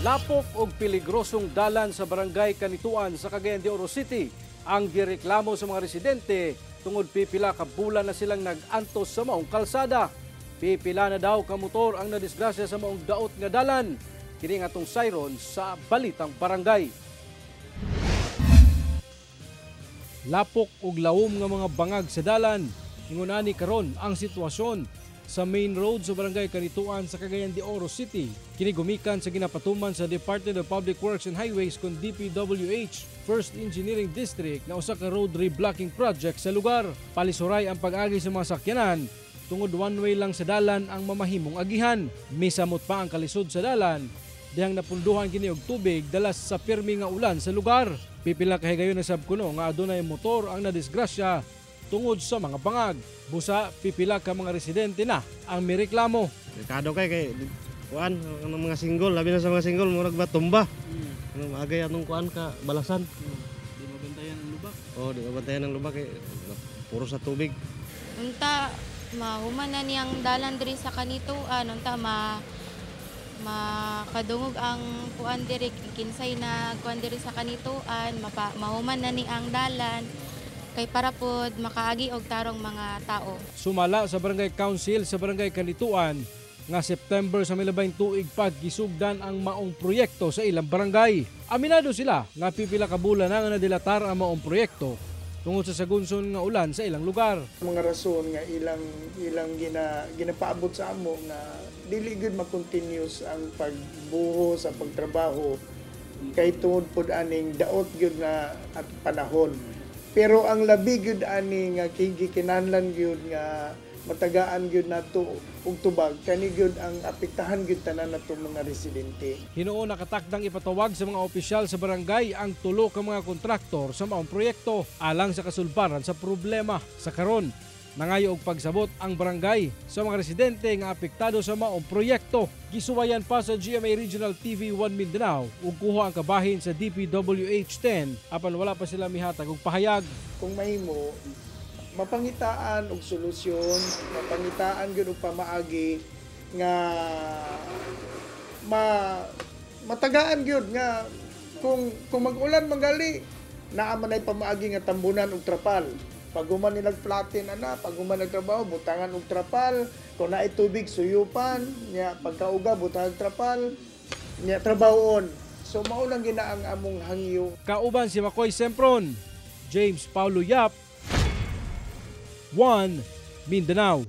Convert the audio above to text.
Lapok og peligrosong dalan sa Barangay Canitoan sa Cagayan de Oro City ang gireklamo sa mga residente tungod pipila ka bulan na silang nag-antos sa maong kalsada. Pipila na daw ka motor ang nadisgrasya sa maong daot nga dalan. Kini nga atong sayron sa Balitang Barangay. Lapok og lawom nga mga bangag sa dalan. Ingon ani karon ang sitwasyon sa main road sa Barangay Canitoan sa Cagayan de Oro City. Kini gumikan sa ginapatuman sa Department of Public Works and Highways kon DPWH First Engineering District na usa ka road reblocking project sa lugar. Palisuray ang pag-agi sa mga sakyanan tungod one way lang sa dalan ang mamahimong agihan. Misamot pa ang kalisod sa dalan dihang napunduhan kini og tubig dalas sa pirmi nga ulan sa lugar. Pipila ka higayon na sab kuno nga adunay motor ang nadisgrasya tungod sa mga bangag. Busa pipila ka mga residente na ang mireklamo. Delikado kay kay kuan ang mga single, labi na sa mga single, murag ba tumba. Ano maagay atong kuan ka balasan. Di mabantayan ang lubak. Oh, di mabantayan ang lubak kay puro sa tubig. Unta mahuman na niyang dalan diri sa Canitoan, unta ma makadungog ang kuan diri, kinsay na kuan diri sa Canitoan, mapa, mahuman na ni ang dalan kay para pod makaagi og tarong mga tao. Sumala sa Barangay Council sa Barangay Canitoan nga September sa milabing tuig pa gisugdan ang maong proyekto sa ilang barangay. Aminado sila nga pipila ka bulan na nga nadilatar ang maong proyekto tungod sa sagunson nga ulan sa ilang lugar. Mga rason nga ilang ilang ginapaabot sa amo nga dili gyud ma-continuous ang pagbuho sa pagtrabaho kay tungod pod aning daot gyud nga at panahon. Pero ang labi gyud ani nga gikinahanglan gyud nga matagaan gyud nato og tubag, kani gyud ang apektahan gyud tanan nato mga residente. Hinuon nakatakdang ipatawag sa mga opisyal sa barangay ang tulo ka mga kontraktor sa maong proyekto alang sa kasulbaran sa problema. Sa karon, nangayo og pagsabot ang barangay sa mga residente nga apektado sa maong proyekto. Gisuwayan pa sa GMA Regional TV 1 Mindanao ug kuha ang kabahin sa DPWH 10 apan wala pa sila mihatag og pahayag. Kung mahimo, mapangitaan og solusyon, mapangitaan gyud og pamaagi nga matagaan gyud nga kung mag-ulan manggali naa man ay pamaagi nga tambunan og trapal. Pag human nilag flatten ana, pag human nagtrabaho, butangan og trapal, kung naay tubig suyupan, nya pagkauga butangan og trapal, nya trabahoon. So mao lang gina ang among hangyo. Kauban si Makoy Sempron, James Paulo Yap, 1 Mindanao.